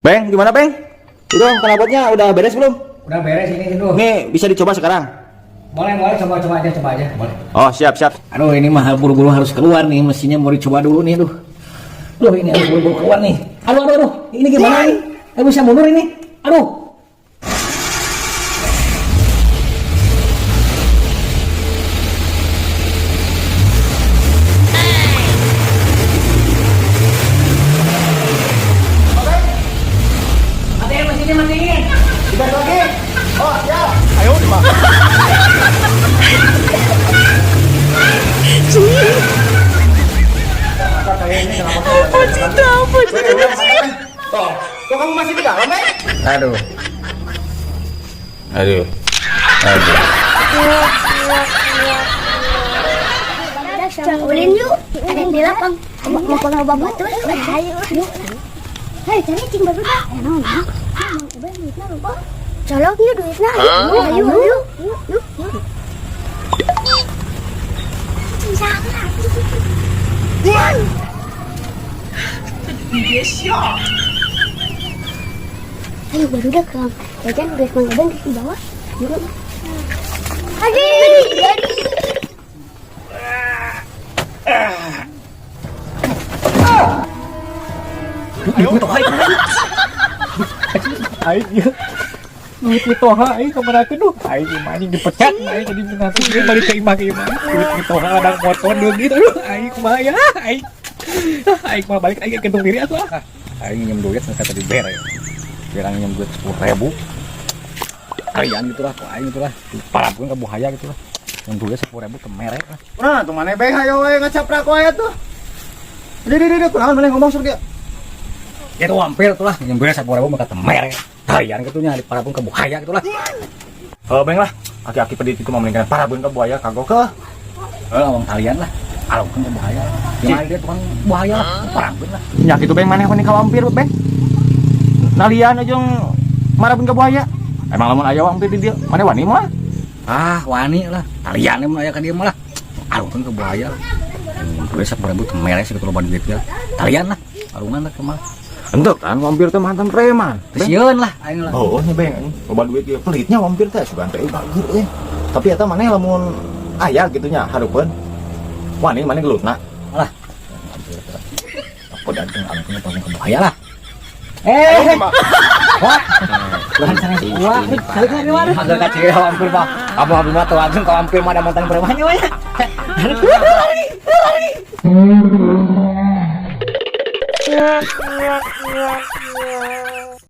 Beng, gimana Beng? Itu knalpotnya udah beres belum? Udah beres ini itu. Nih, bisa dicoba sekarang. Boleh, boleh, coba-coba aja, coba aja. Boleh. Oh, siap, siap. Aduh, ini mah buru-buru harus keluar nih, mesinnya mau dicoba dulu nih, aduh. Aduh, ini harus buru-buru keluar nih. Aduh, aduh, aduh. Ini gimana nih? Nggak bisa mundur ini. Aduh. Matiin mesinnya, matiin. Digas lagi. Oh, siap. Ayo, Pak. Tuh, kok kamu masih di dalam, Beng? Aduh. Aduh. Aduh. Ulin yuk, ada yang di lapang. Mau pengen bapak tuh. Ayo. Hei, cari cing baru dah. Colok yuk duitnya. Ayo, ayo, ayo. Yuk, yuk. Ayo baru dah ke jajan guys, Mang Ebeng di bawah. Yuk. Aduh. Aing ieu. Duit mitoha aing kamanakeun duh. Aing imah anjing dipecat aing jadi menantu ieu balik ke imah ke imah. Duit mitoha ladang motor deungit aduh aing kumaha ya aing. Aing mah balik aing kentung diri atuh ah. Aing nginjem duit mereka tadi bere. Pirang nginjem duit 10.000. Kalian gitu lah, ku aing gitu lah. Parabkeun ka buhaya gitu lah. Nginjem duit 10.000 teu mere lah. Nah, tuh mana Beng hayo we ngacaprak wae tuh. Di di di kunaon maneh ngomong sur dia. Ya tuh hampir tuh lah, nginjem duit 10.000 mereka teu mere. Kalian gitu nya diparabkeun ka buhaya gitu lah. Oh, Beng lah. Aki-aki pedit itu mau meninggalkan parabun ka buaya kagok ke. Eh, ngomong kalian lah. Alungkeun ka buhaya. Gimana dia tukang buhaya lah, parabkeun lah. Ya gitu Beng maneh ka wampir Beng. Nalian aja marabun ka buaya. Emang lamun aya wampir di dieu, maneh wani moal? Ah, wani lah. Talian mah aya ka dieu mah lah. Alungkeun ka buhaya lah. Duit 10.000 teu mere sih loba duit ya. Talian lah, alungan lah kumaha. Henteu kan wampir teh mantan preman. Beng. Sieun lah aing lah. Oh, nya Beng anjing. Loba duit ge pelitnya wampir teh sugan teh bager euy. Tapi eta maneh lamun aya gitu nya hareupeun. Wani maneh gelutna. Lah. Aku dateng alungkeun ka buhaya lah. Eh, wah, bukan sana wah, kali kali mana? Agak kecil hampir mah, apa hampir mah tuh langsung ke hampir mah ada mantan premannya mah ya. Lari, lari.